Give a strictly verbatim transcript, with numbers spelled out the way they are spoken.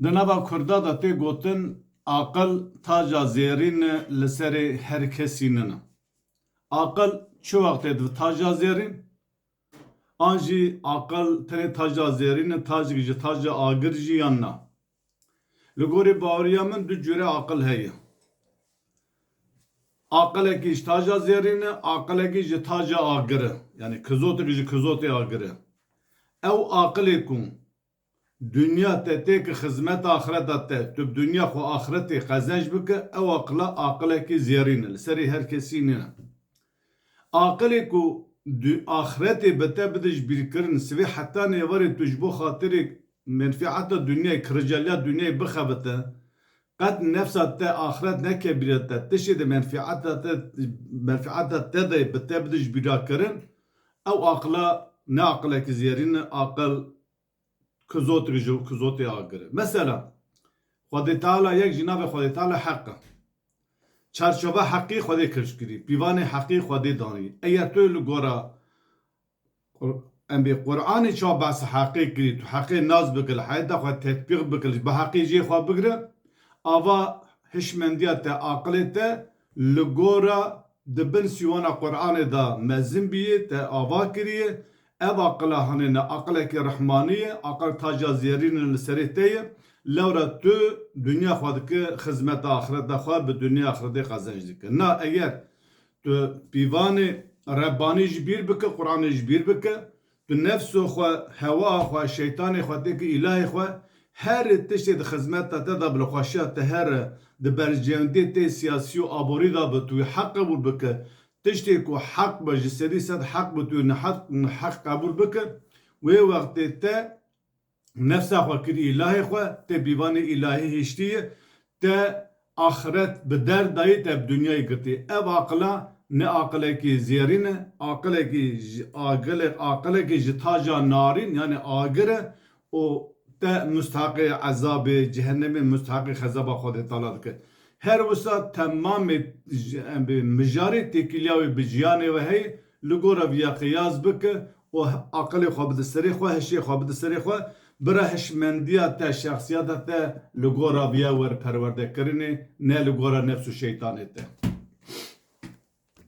Di nava Kurda de tê gotin, aqil taca zêrîn e, li serê her kesî nine. Aqil çi wextê dibe taca zêrîn? An jî aqil tenê taca zêrîn e, tacek ji taca agir jî yan na? Li gorî baweriya min du cure aqil heye. Aqilekî ji taca zêrîn e, aqilekî ji taca agir e. Yanî kizotek ji kizotê agir e. Ew aqilê ku dinya te têke xizmeta axireta te, tu bi dinya xwe axretê qezenc bike, ew aqila aqilekî zêrîn e. Li serê her kesî nîne. Aqilê ku du-, axretê bi te bide ji bîrkirin, sivê heta nêvarê tu ji bo xatirê menfiata dinyayê, kiricaliya dinyayê bixebite, qet nefsa te axiret nekebîre te, tiştê di menfiata te, menfiata te de bi te bide ji bîra kirin, ew aqila ne aqilekî zêrîn e, aqil kizotek ji kizotê agir e. Mesela, Xwedê Teala yek jî navê Xwedê Teala heq e. Çarçova heqî Xwedê kifş kirî, pîvanê heqî Xwedê danî. Eger tu li gora Qur-, em bê Qur'anê çawa behsa heqê kirî, tu heqê nas bike, li heyeta xwe tetbîq bike, bi heqê cihê xwe bigire, ava hişmendiya te, aqilê te li gora di bin sîwana Qur'anê de mezin bîye, te ava kiriye, ev aqila hanê ne aqilekî rehmanî ye, aqil taca zêrîn e li serê te ye, lewra tu dinya xwe dike xizmeta axireta xwe, bi dinya axiretê qezenc dike. Na eger tu pîvanê Rebbanî ji bîr bike, Qur'anê ji bîr bike, tu nefso xwe, hewa xwe, şeytanê xwe têke îlahê xwe, her tiştê di xizmeta te de bi li xweşiya te here, di berjewendiyê tê siyasî û aborî de bi tu wî heq qebûl bike, tiştê ku heq be, ji sedî sed heq be, tu wî neheq, neheq qebûl bike, wê wextê te nefsa xwe kir îlahê xwe, te pîvanê îlahî hiştiye, te axiret bi derd dayî, te bi dinyayê girtî. Ev aqila ne aqilekî zêrîn e, aqilekî ji-, agile-, aqilekî ji taca narîn, yanî agir e û te musteheqê ezabê cehennemê, musteheqê xezaba Xwedê Teala dike. Her wisa temamê ji-, em bê mijarê têkiliya wê bi jiyanê we heye, li gora viya qiyas bike û aqilê xwe bide serê xwe, hişê xwe bide serê xwe, bira hişmendiya te, şexsiyeta te li gora viya were perwerdekirinê, ne li gora nefs û şeytanê te.